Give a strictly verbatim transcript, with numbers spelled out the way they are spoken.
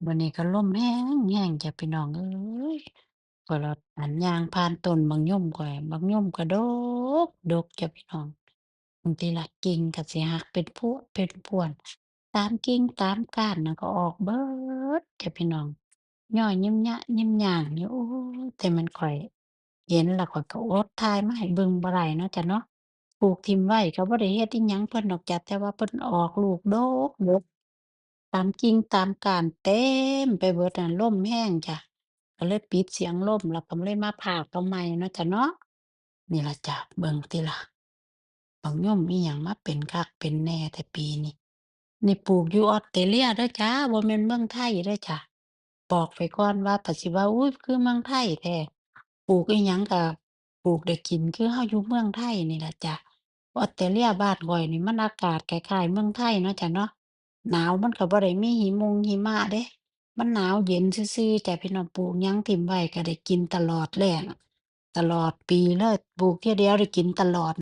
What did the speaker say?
มื้อนี้ก็ลมแฮงๆ จ้ะพี่น้องเอ้ย ข้อยละ อัน ย่างผ่านต้นบักยมข้อย บักยมก็ดกดกจ้ะพี่น้อง บางทีละกิ่งก็สิหักเป็นพว เป็นพวน ตามกิ่งตามก้านนั่นก็ออกเบิดจ้ะพี่น้อง ย่อยิ้มยะยิ้มย่างอยู่ โอ้ย แต่แม่นข้อยเห็นแล้วข้อยก็อดถ่ายมาให้เบิ่งบ่ได้เนาะจ้ะเนาะ ปลูกถิ่มไว้ก็บ่ได้เฮ็ดอิหยังเพิ่นดอกจ้ะ แต่ว่าเพิ่นออกลูกดกดก ตามกิ่งตามก้านเต็มไปเบิดอะ ลมแฮงจ้ะ ก็เลยปิดเสียงลม แล้วก็เลยมาพากเอาใหม่เนาะจ้ะเนาะ นี่ล่ะจ้ะ เบิ่งติล่ะ บักยมอิหยังมาเป็นคักเป็นแน่แท้ปีนี้ นี่ปลูกอยู่ออสเตรเลียเด้อจ้า บ่แม่นเมืองไทยเด้อจ้า บอกไปก่อนว่า ไผสิว่า อุ๊ย คือเมืองไทยแท้ ปลูกอิหยังก็ปลูกได้กิน คือเฮาอยู่เมืองไทยนี่ล่ะจ้า ออสเตรเลียบ้านข้อยนี่มันอากาศคล้ายๆเมืองไทยเนาะจ้าเนาะ หนาวมันก็บ่ได้มีหิมงหิมะเด้ มันหนาวเย็นซื่อๆจ้าพี่น้อง ปลูกหยังถิ่มไว้ก็ได้กินตลอดแล้ง ตลอดปีเลย ปลูกเทื่อเดียวได้กินตลอด